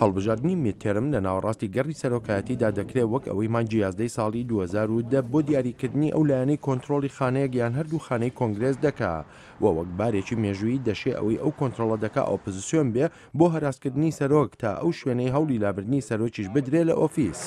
هەڵبژاردنی میدتێرم لە ناوەڕاستی گەڕی سەرۆکایەتیدا دەکرێ وەک ئەوەی مانگی یازدەی ساڵی 2010 بۆ دیاریکردنی ئەو لایەنەی کۆنترۆڵی خانەیەک یان هەردوو خانەی کۆنگرێس دەکا و وەک بارێکی مێژوویی دەشێ ئەوەی ئەو کۆنترۆڵە دەکا ئۆپزسیۆن بێ بۆ هەراسکردنی سەرۆک تا ئەو شوێنەی هەوڵی لابردنی سەرۆکیش بدرێ لە ئۆفیس.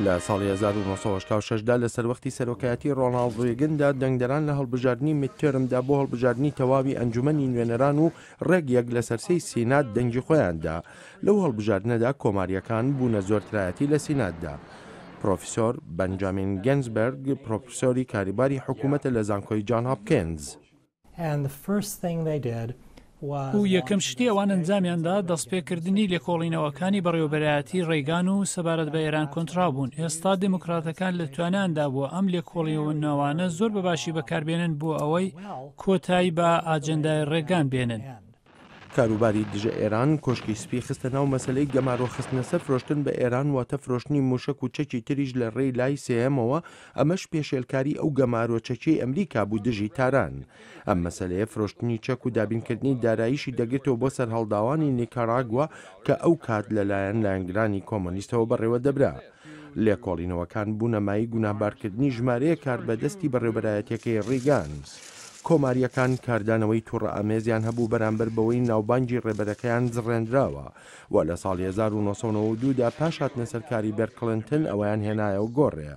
لە ساڵی 1986 دا لە سەروەختی سەرۆکایەتی ڕۆناڵد ڕیگندا دەنگدەران لە هەڵبژاردنی میدتێرمدا بۆ هەڵبژاردنی تەواوی ئەنجومەنی نوێنەران و ڕێک یەک لەسەر سێی سینات دەنگی خۆیان دا. لەو هەڵبژاردنەدا کۆمارییەکان بوونە زۆرترایەتی لە سیناتدا. پرۆفیسۆر بەنجامین گێنزبێرگ پرۆفیسۆری کاروباری حکوومەتە لە زانکۆی جان هاپکێنز. و یەکەم شتی ئەوان ئەنجامیان دا دەستپێکردنی لێکۆڵینەوەکانی بەڕێوەبەرایەتی ڕێگان و سەبارەت بە ئێران کۆنترا بوون. ئێستا دێموکراتەکان لە توانایاندا بووە ئەم لێکۆڵینەوانە زۆر بە باشی بەکاربێنن بۆ ئەوەی کۆتایی بە ئاجێندای ڕێگان بێنن. کاروباری دژە ئێران، کۆشکی سپی خستە ناو مەسەلەی گەمارۆ خستنە سەر فرۆشتن بە ئێران واتە فرۆشتنی موشەک و چەکی تریش لە ڕێی لای سێیەمەوە، ئەمەش پێشێلکاری ئەو گەمارۆ چەکیەی ئەمریکا بوو دژی تاران. ئەم مەسەلەیە فرۆشتنی چەک و دابینکردنی داراییشی دەگرتەوە بۆ سەرهەڵداوانی نیکاراگوا کە ئەو کات لە لایەن لایەنگرانی کۆمۆنیستەوە بەڕێوە دەبرا. لێکۆڵینەوەکان بوونە مایەی گوناهبارکردنی ژمارەیەک کاربەدەستی بەڕێوبەرایەتیەکەی ڕیگان. کۆمارییەکان کاردانەوەی توڕەئامێزیان هەبوو بەرامبەر بەوەی ناوبانگی ڕێبەرەکەیان زڕێنراوە و لە ساڵی 1992 دا پاش هاتنەسەرکاری بێل کڵنتن ئەوەیان هێنایەوە گۆڕێ.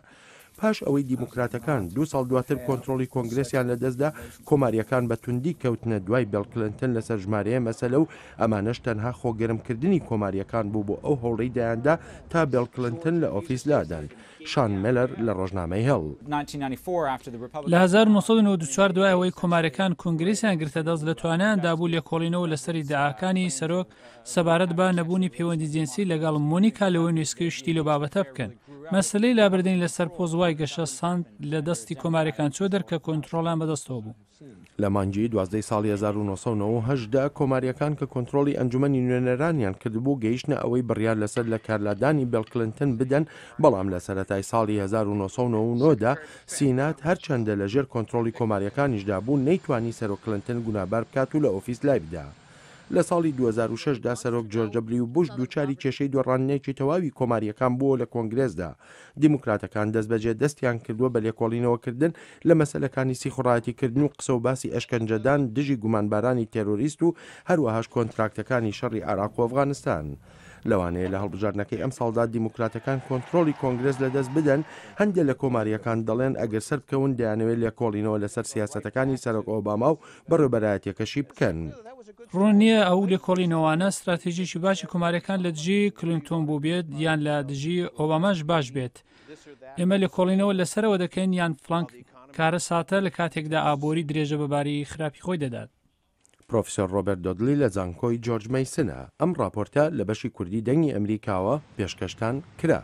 پاش ئەوەی دیموکراتەکان دوو ساڵ دواتر کۆنترۆڵی کۆنگرێسیان لەدەستدا، کۆمارییەکان بە توندی کەوتنە دوای بێڵ کلنتن لەسەر ژمارەیە مەسەلە و ئەمانەش تەنها خۆگەرمکردنی کۆمارییەکان بوو بۆ ئەو هەوڵەی دەیاندا تا بێڵ کلنتن لە ئۆفیس لادەن. شان مێلەر لە ڕۆژنامەی هێڵ. لە 1994 دوای ئەوەی کۆمارییەکان کۆنگرێسیان گرتە دەست لە توانایاندا بوو لێکۆڵینەوە لەسەر ئیدعاکانی سەرۆک سەبارەت بە نەبوونی پەیوەندی جنسی لەگەڵ مۆنیکا لەوینسکی و شتی لەو بابەتە بکەن. مەسەلەی لابردنی لەسەر پۆست وای گەشە ساند لە دەستی کۆماریەکان چوە دەر کە کۆنترۆڵیان بەدەستەوە بوو. لە مانگی دوازدەی ساڵی 1998 دا کۆماریەکان کە کۆنترۆڵی ئەنجومەنی نوێنەرانیان کردبوو گەیشتنە ئەوەی بڕیار لەسەر لەکارلادانی بێڵ کلنتن بدەن بەڵام لە سەرەتای ساڵی 1999 دا سینات هەرچەندە لەژێر کۆنترۆڵی کۆماریەکانیشدا بوو نەیتوانی سەرۆک کلنتن گوناهبار بکات و لە ئۆفیس لایبدا. لە ساڵی 2006 دا سەرۆک جۆرج دەبلیو بوش دووچاری کێشەی دۆڕاندنێکی تەواوی کۆمارییەکان بووە لە کۆنگرێسدا، دیموکراتەکان دەستبەجێ دەستیان کردووە بە لێکۆڵینەوەکردن لە مەسەلەکانی سیخوڕایەتیکردن و قسە و باسی ئەشکەنجەدان دژی گومانبارانی تێرۆریست و هەروەهاش کۆنتراکتەکانی شەڕی عێراق و ئەفغانستان. لەوانەیە لە هەڵبژاردنەکەی ئەمساڵدا دیموکراتەکان کۆنترۆڵی کۆنگرێس لەدەست بدەن، هەندێک لە کۆمارییەکان دەڵێن ئەگەر سەربکەون دەیانەوێت لێکۆڵینەوە لەسەر سیاسەتەکانی سەرۆک ئۆباما و بەڕێوبەرایەتیەکەشی بکەن. ڕوون نییە ئەو لێکۆڵینەوانە ستراتیژێکی باشی کۆمارییەکان لە دژی کلینتۆن بووبێت یان لە دژی ئۆباماش باش بێت. ئێمە لێکۆڵینەوە لەسەرەوە دەکەین یان فڵان کارەساتە لە کاتێکدا ئابووری درێژە بە باری خراپی خۆی دەدات. پرۆفیسۆر ڕۆبەرت دۆدلی لە زانکۆی جۆرج مەیسنە. ئەم ڕاپۆرتە لە بەشی کوردی دەنگی ئەمریکاوە پێشکەشتان کرا.